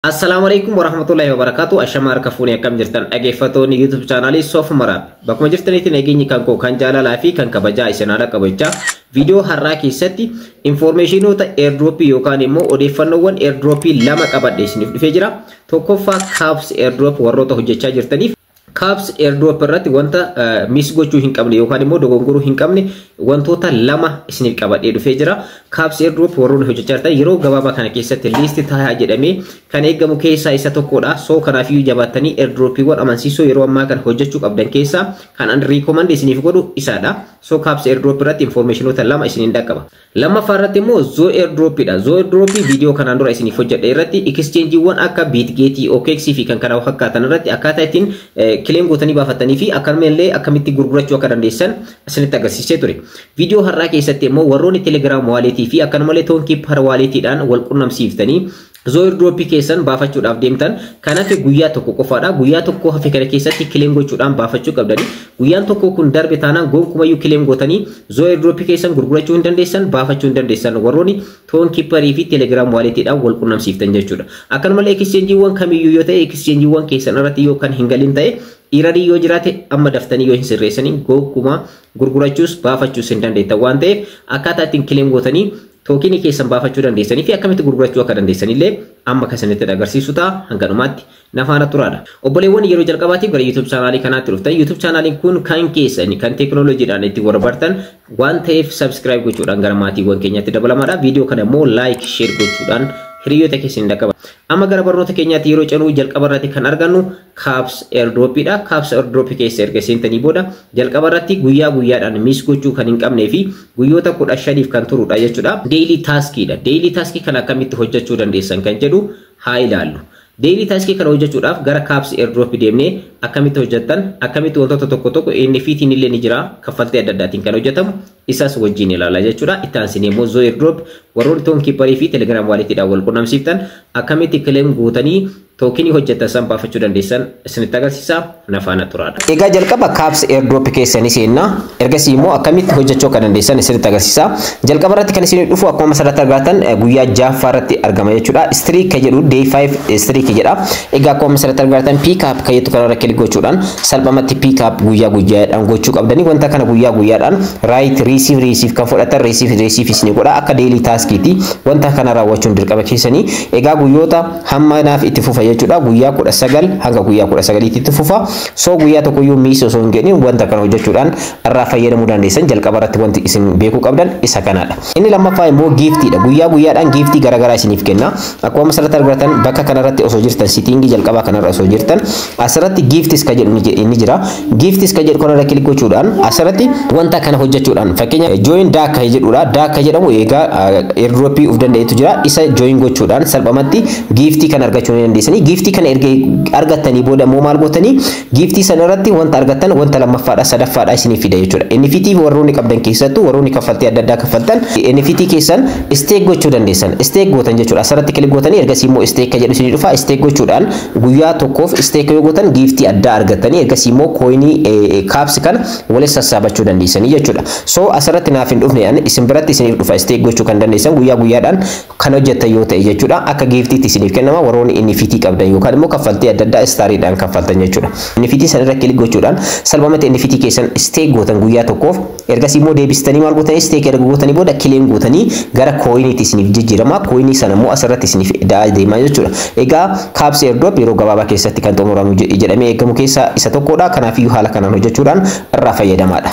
Assalaamu alaikum warahmatullahi wabarakatuh. Ashama harka fuunee, akkam jirtan dhaggeeffattoonni YouTube chaanaalii Soof Maraab? Bakkuma jirtanitti nageenyi kan koo kan jaalalaa fi kan kabajaa isin haadha qabachaa, viidiyoo har'aa keessatti informationoota airdropii yookaan immoo odeeffannoowwan airdropii lama qabadhe isiniif dhufee jira. Tokkoffaa, Caps airdrop warroota hojjechaa jirtaniif Caps airdrop irratti wanta miss gochuu hin qabne yookaan immoo dogongoruu hin qabne wantoota lama isiniif qabadhee dhufee jira. Caps airdrop warroonni hojjechaa jirtan yeroo gabaabaa kana keessatti list taa'aa jedhamee kan eegamu keessaa isa tokkodha. So kanaafiyyuu jabaattanii airdropiiwwan amansiisoo yeroo ammaa kana hojjechuu qabdan keessaa kan an recommend isiniif godhu isaadha. So Caps airdrop irratti informationoota lama isiniin dhaqqaba. Lammaffaa irratti immoo Zoo airdropidha. Zoo airdropii viidiyoo kanaan dura isiniif hojjedhe irratti exchangeewwan akka Bitget, OKX fi kan kana fakkaatan irratti akkaataa ittiin claim gootanii baafatanii fi akkanumallee akkamitti gurgurachuu akka dandeessan isinitti agarsiisee ture. Viidiyoo har'aa keessatti immoo warroonni Telegram walletii fi akkanumallee Tonkeeper walletiidhaan wal qunnamsiiftanii Zoo airdropii keessan baafachuudhaaf deemtan kan hafe guyyaa tokko qofaadha. Guyyaa tokko hafe kana keessatti claim gochuudhaan baafachuu qabdani. Guyyaan tokko kun darbe taanaan gonkumayyuu claim gootanii Zoo airdropii keessan gurgurachuu hin dandeessan, baafachuu hin dandeessan warroonni Tonkeeperii fi Telegram walletiidhaan wal qunnamsiiftan jechuudha. Akkanumallee exchangeewwan kamiyyuu yoo ta'e, exchangeewwan keessan irratti yoo kan hin galin ta'e, errorii yoo jiraate, amma daftanii yoo hin sirreessanii gonkumaa gurgurachuus baafachuus hin dandeettan waan ta'eef, akkaataa ittiin claim gootanii tokenii keessan baafachuu dandeessanii fi akkamitti gurgurachuu akka dandeessan illee amma kan isinitti agarsiisu ta'a. Hanga dhumaatti na faana turaadha. Obboleewwan yeroo jalqabaatiif gara YouTube chaanaalii kanaatti dhuftan, YouTube chaanaaliin kun kan keessan kan teekinooloojiidhaan itti warra waan ta'eef subscribe gochuudhaan gara maatiiwwan keenyaatti dabalamaadha. Viidiyoo kana immoo like, share gochuudhaan hiriyoota keessan dhaqqaba. Amma gara barnoota keenyaatti yeroo cenuu, jalqaba irratti kan argannu Caps airdropiidha. Caps airdropii keessa erga seentanii booda jalqaba irratti guyyaa guyyaadhaan miss gochuu kan hin qabnee fi guyyoota 15f kan turudha jechuudha. Daily taskiidha. Daily taskii kana akkamitti hojjechuu dandeessan kan jedhu haa ilaallu. Daily taskii kana hojjechuudhaaf gara Caps airdrop deemnee akkamitti hojjettan, akkamitti wantoota tokko tokko NFT'n illee ni jira, kaffaltii adda addaatiin kan hojjetamu isas wajjin ilaala jechuudha. Itti aansinee immoo Zoo airdrop warroonni Tonkeeperii fi Telegram walletiidhaan wal qunnamsiiftan akkamitti claim gootanii tokenii hojjetan san baafachuu dandeessan isinitti agarsiisa, na faana turaadha. Egaa jalqaba Caps airdrop keessanii seenna. Ergasii immoo akkamitti hojjechuu akka dandeessan isinitti agarsiisa. Jalqaba irratti kan isin dhufu akkuma asirratti argatan guyyaa ja'affaa irratti argama jechuudha. Streak kan jedhu, day 5 streak jedha. Egaa akkuma asirratti argatan pick up kan jettu kanarra click gochuudhaan salphumatti pick up guyyaa guyyaadhaan gochuu qabdanii. Wanta kana guyyaa guyyaadhaan right receive receive kan fudhatan receive receive isin godha, akka daily taskiiti wanta kana raawwachuun dirqama keessanii. Egaa guyyoota hamma naaf itti fufa jechuudha. Guyyaa 19 hanga guyyaa 19tti itti fufa. So guyyaa tokkoyyuu miss osoo hin jedhin wanta kana hojjechuudhaan irraa fayyadamuu dandeessan. Jalqaba irratti wanti isin beekuu qabdan isa kanadha. Inni lammaffaa immoo giftiidha. Guyyaa guyyaadhaan giftii garaagaraa isiniif kenna. Akkuma asirratti argatan bakka kanarratti osoo jirtan, settingii jalqabaa kanarra osoo jirtan, asirratti gifts ka jedhu inni jira. Gifts ka jedhu kanarra click gochuudhaan asirratti wanta kana hojjechuudhaan, fakkeenya join DAC jedhudha. DAC jedhamu egaa airdropii of danda'etu jira. Isa join gochuudhaan salphumatti giftii kana argachuu ni dandeessanii. Giftii kana erga argattanii booda immoo maal gootanii? Giftii sana irratti wanta argattan wanta lammaffaadha, sadaffaadha isiniif fida jechuudha. NFT warroonni qabdan, keessattuu warroonni kaffaltii adda addaa kaffaltan, NFT keessan stake gochuu dandeessan. Stake gootan jechuudha. Asirratti click gootanii ergasii immoo stake ka jedhu isinii dhufa. Stake gochuudhaan guyyaa tokkoof stake yoo gootan giftii addaa argattanii ergasii immoo coinii Caps kana walitti sassaabachuu dandeessanii jechuudha. So asirratti naaf hin dhufne, isin biratti isiniif dhufa. Stake gochuu kan dandeessan guyyaa guyyaadhaan kan hojjettan yoo ta'e jechuudha. Akka giftiitti isiniif kennama warroonni NFT qabdan yookaan immoo kaffaltii adda addaa stariidhaan kaffaltan jechuudha. NFT sana irra click gochuudhaan salphumatti NFT keessan stake gootan guyyaa tokkoof. Ergasii immoo deebistanii maal gootanii? Stake erga gootanii booda claim gootanii gara coiniitti isiniif jijjiirama. Coinii sana immoo asirratti isiniif da'aa deemaa jechuudha. Egaa Caps airdrop yeroo gabaabaa keessatti kan xumuramu jedhamee eegamu keessaa isa tokkodha. Kanaafiyyuu haala kanaan hojjechuudhaan irraa fayyadamaadha.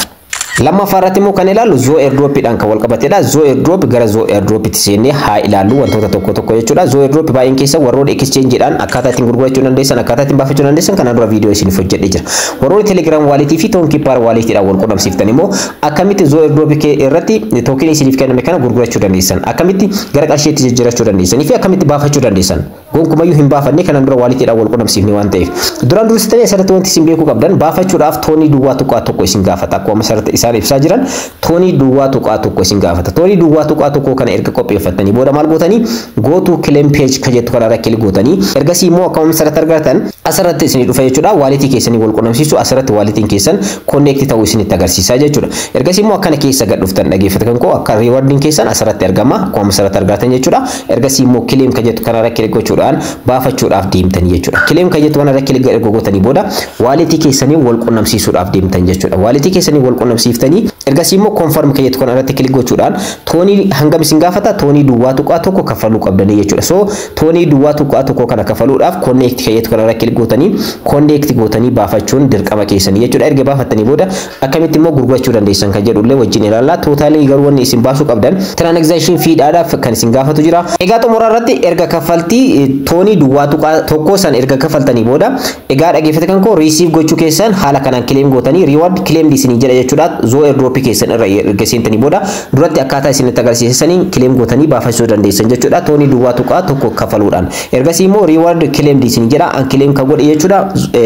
Lammaffaa irratti immoo kan ilaallu Zoo airdropiidhaan kan wal qabatedha. Zoo airdrop, gara Zoo airdropitti seennee haa ilaallu wantoota tokko tokko jechuudha. Zoo airdrop baay'een keessa warroonni exchangeedhaan akkaataa ittiin gurgurachuu dandeessan, akkaataa ittiin baafachuu dandeessan kanaan dura viidiyoo isiniif hojjedhee jira. Warroonni Telegram walletii fi Tonkeeper walletiidhaan wal qunnamsiiftan immoo akkamitti Zoo airdrop irratti tokenii isiniif kenname kana gurgurachuu dandeessan, akkamitti gara qarshiitti jijjiirachuu dandeessanii fi akkamitti baafachuu dandeessan. Gonkumayyuu hin baafanne kanaan dura walletiidhaan wal qunnamsiifne waan ta'eef. Duraan dursitanii asirratti wanti isin beekuu qabdan, baafachuudhaaf TONii 0.1 isin gaafata. Akkuma asirratti isaan isaan ibsaa jiran TONii 0.1 isin gaafata. TONii 0.1 kana erga qopheeffattanii booda maal gootanii? Go to claim page ka jettu kanarra click gootanii, ergasii immoo akkuma asirratti argatan asirratti isinii dhufa jechuudha. Walletii keessanii wal qunnamsiisu, asirratti walletiin keessan connect ta'uu isinitti agarsiisa jechuudha. Ergasii immoo akkana keessa gad dhuftan, dhaggeeffatan koo, akka rewardiin keessan asirratti argama akkuma asirratti argatan jechuudha. Ergasii immoo claim ka jettu kanarra click gochuudhaan baafachuudhaaf deemtanii jechuudha. Claim ka jettu kanarra click erga gootanii booda walletii keessanii wal qunnamsiisuudhaaf deemtan jechuudha. Walletii keessanii wal qunnamsiiftanii, ergasii immoo confirm ka jettu kanarratti click gochuudhaan TONii hangam isin gaafata? TONii 0.1 kaffaluu qabdanii jechuudha. So TONii 0.1 kana kaffaluudhaaf connect ka jettu kanarra click gootanii, connect gootanii baafachuun dirqama keessanii jechuudha. Erga baafattanii booda akkamitti immoo gurgurachuu dandeessan kan jedhullee wajjin ilaalla. Totalii garuu wanni isin baasuu qabdan transaction feedhaadhaaf kan isin gaafatu jira. Egaa xumura irratti erga kaffaltii TONii 0.1 san erga kaffaltanii booda, egaa dhaggeeffatan koo, receive gochuu keessan haala kanaan claim gootanii reward claim isinii jedha jechuudha. Zoo airdrop keessan irra erga seentanii booda duratti akkaataa isinitti agarsiisaniin claim gootanii baafachuu dandeessan jechuudha. TONii 0.1 kaffaluudhaan. Ergasii immoo reward claim isinii jedha, an claim kan godhe jechuudha.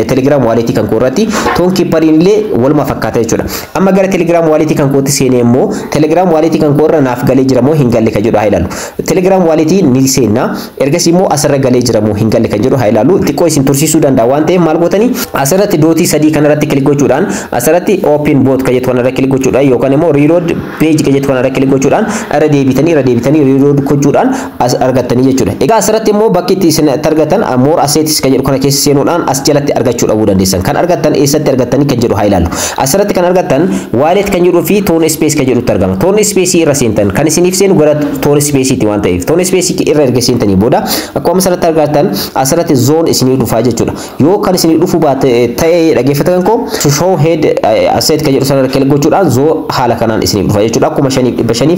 Telegram walletii kan koo irratti Tonkeeperiin illee waluma fakkaata jechuudha. Amma gara Telegram walletii kan kootti seenee immoo Telegram walletii kan koo irra naaf galee jira moo hin galle kan jedhu haa ilaallu. Telegram walletii ni seenna. Ergasii immoo asirra galee jira moo hin galle kan jedhu haa ilaallu. Xiqqoo isin tursiisuu danda'a waan ta'eef maal gootanii? Asirratti dotii sadii kanarratti click gochuudhaan, asirratti open bot kan jettu kanarra click gochuudhaan, yookaan immoo reload page kan jettu kanarra click gochuudhaan irra deebitanii reload gochuudhaan as argattanii jechuudha. Egaa asirratti immoo bakki itti isin argatan more assets kan jedhu kana keessa seenuudhaan as jalatti argachuu dhabuu dandeessan. Kan argattan eessatti argattanii kan jedhu haa ilaallu. Asirratti kan argattan wallet kan jedhuu fi TON Space kan jedhutti argama. TON Space irra seentan kan isiniif seenu gara TON Space'itti waan ta'eef, TON Space irra erga seentanii booda akkuma asirratti argattan asirratti ZOOn isinii dhufaa jechuudha. Yoo kan isinii dhufu baate ta'ee, dhaggeeffatan koo, show hidden asset kan jedhu sana click gochuudhaan ZOO haala kanaan isiniif dhufa jechuudha.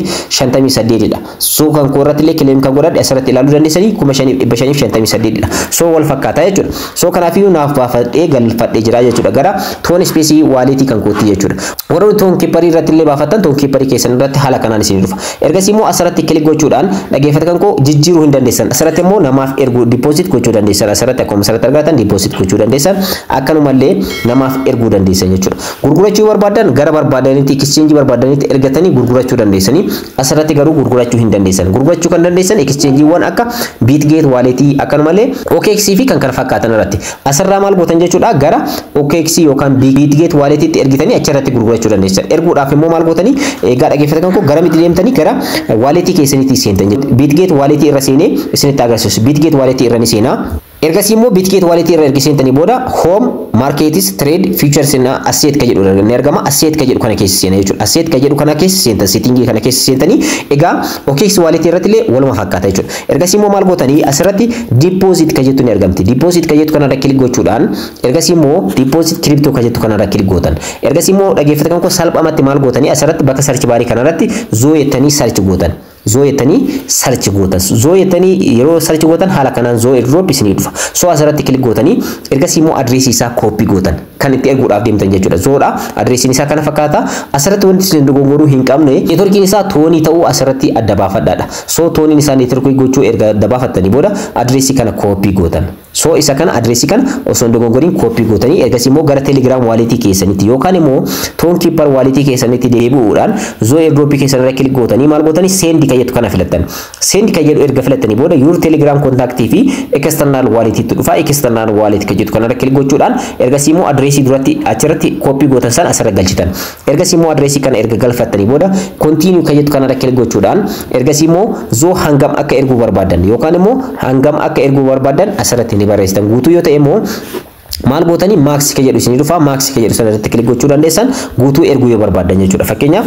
5558dha. So kan koo irratti illee claim kan godhadhe asirratti ilaaluu dandeessanii, 5558dha. So wal fakkaataa jechuudha. So kanaafiyyuu naaf baafadhee galfadhee jira jechuudha gara TON Space walletii kan kootti jechuudha. Warroonni Tonkeeperii irratti illee baafattan Tonkeeperii keessan irratti haala kanaan isinii dhufa. Ergasii immoo asirratti click gochuudhaan, dhaggeeffatan koo, jijjiiruu hin dandeessan. Asirratti immoo namaaf erguu, deposit gochuu dandeessan. Asirratti akkuma asirratti argatan deposit gochuu dandeessan. Akkanumallee namaaf erguu dandeessan jechuudha. Gurgurachuu barbaadan gara barbaadanitti, exchange barbaadanitti ergatanii gurgurachuu dandeessanii. Asirratti garuu gurgurachuu hin dandeessan. Gurgurachuu kan dandeessan exchangeewwan akka Bitget walletii, akkanumallee OKX fi kan kana fakkaatan irratti. Asirraa maal gootan jechuudha? Gara OKX yookaan Bitget walletiitti ergitanii achirratti gurgurachuu dandeessan. Erguudhaaf immoo maal gootanii? Egaa dhaggeeffatan koo, gara miti deemtanii gara walletii keessanitti seentan jechuudha. Bitget walletii irra seenee isinitti agarsiisu. Bitget walletii irra ni seenaa. Ergasii immoo Bitget walletii irra erga seentanii booda home, markets, trade, futures na asset ka jedhu ni argama. Asset ka jedhu kana keessa seena jechuudha. Asset ka jedhu kana keessa seentan, settingii kana keessa seentanii, egaa OKX walletii irratti illee waluma fakkaata jechuudha. Ergasii immoo maal gootanii? Asirratti deposit ka jettu ni argamti. Deposit ka jettu kanarra click gochuudhaan, ergasii immoo deposit crypto ka jettu kanarra click gootan. Ergasii immoo, dhaggeeffatan koo, salphamatti maal gootanii? Asirratti bakka search barii kanarratti ZOO jettanii search gootan. ZOO jettanii search gootan. ZOO jettanii yeroo search gootan haala kanaan ZOO airdrop isinii dhufa. So asirratti click gootanii, ergasii immoo adreesii isaa copy gootan kan itti erguudhaaf deemtan jechuudha. ZOOdha. Adreesiin isaa kana fakkaata. Asirratti wanti isin dogongoruu hin qabne networkiin isaa TONii ta'uu asirratti adda baafadhaadha. So TONiin isaa networkii gochuu erga adda baafattanii booda adreesii kana copy gootan. So isa kana, adreesii kana osoo hin dogongoriin copy gootanii, ergasii immoo gara Telegram walletii keessanitti yookaan immoo Tonkeeper walletii keessanitti deebi'uudhaan ZOO airdropii keessan irra click gootanii maal gootanii? Send kan jettu kana filattan. Send kan jedhu erga filattanii booda your Telegram contactii fi external walletiitti dhufa. External wallet kan jettu kanarra click gochuudhaan, ergasii immoo adreesii duratti achirratti copy gootan san asirra galchitan. Ergasii immoo adreesii kana erga galfattanii booda continue kan jettu kanarra click gochuudhaan, ergasii immoo ZOO hangam akka erguu barbaadan yookaan immoo hangam akka erguu barbaadan asirratti ni barreessitan. Guutuu yoo ta'e immoo maal gootanii? Max kan jedhu isinii dhufa. Max kan jedhu sana irratti click gochuu dandeessan guutuu erguu yoo barbaadan jechuudha. Fakkeenyaaf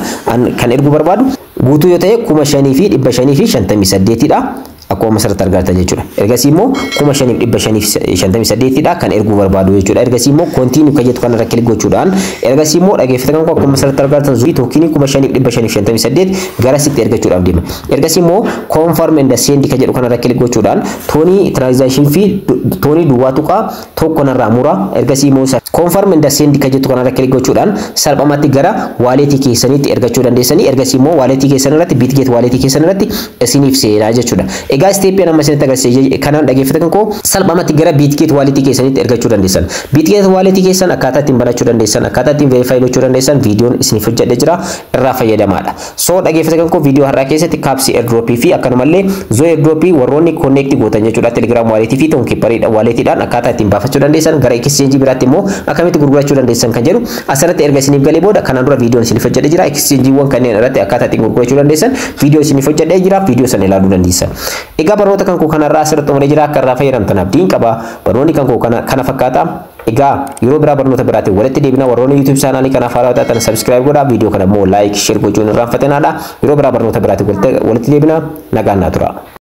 kan erguu barbaadu guutuu yoo ta'e 5558dha. Akkuma asirratti argattan jechuudha. Ergasii immoo 5558dha kan erguu barbaadu jechuudha. Ergasii immoo continue kan jettu kanarra click gochuudhaan, ergasii immoo, dhaggeeffatan koo, akkuma asirratti argattan tokenii 5558 gara sitti ergachuudhaaf deema. Ergasii immoo confirm and send kan jedhu kanarra click gochuudhaan TONii transaction fee TONii 0.1 narraa mura. Ergasii immoo confirm and send kan jettu kanarra click gochuudhaan salphumatti gara walletii keessanitti ergachuu dandeessanii. Ergasii immoo walletii keessan irratti, Bitget walletii keessan irratti isiniif seenaa jechuudha. Egaa Egaa step amma isinitti agarsiise kanaan, dhaggeeffattoota koo, salphumatti gara Bitget Wallet keessanitti ergachuu dandeessan. Bitget Wallet keessan akkaataa ittiin banachuu dandeessan, akkaataa ittiin verify gochuu dandeessan viidiyoon isiniif hojjedhee jira, irraa fayyadamaadha. So dhaggeeffattoota koo, viidiyoo har'aa keessatti Cubs airdrop fi akkanumallee Zoo airdrop warroonni connect gootan jechuudha, Telegram Wallet fi Tonkeeper walletiidhaan akkaataa ittiin baafachuu dandeessan, gara exchange biraatti immoo akkamitti gurgurachuu dandeessan kan jedhu asirratti erga isiniif galee booda, kanaan dura viidiyoon isiniif hojjedhee jira. Exchangeewwan kanneen irratti akkaataa ittiin gurgurachuu dandeessan viidiyoo isiniif hojjedhee jira, viidiyoo sana ilaaluu dandeessan. Egaa barnoota kan koo kanarraa asirratti xumuree jira. Akka irraa fayyadamtan abdiin qaba. Barnoonni kan koo kana fakkaata. Egaa yeroo biraa barnoota biraatiin walitti deebina. Warroonni YouTube channelii kanaaf haaraa taatan subscribe godhaa, viidiyoo kana immoo like, share gochuun irraanfatinaadha. Yeroo biraa barnoota biraatiin walitti deebina, nagaan naa tura.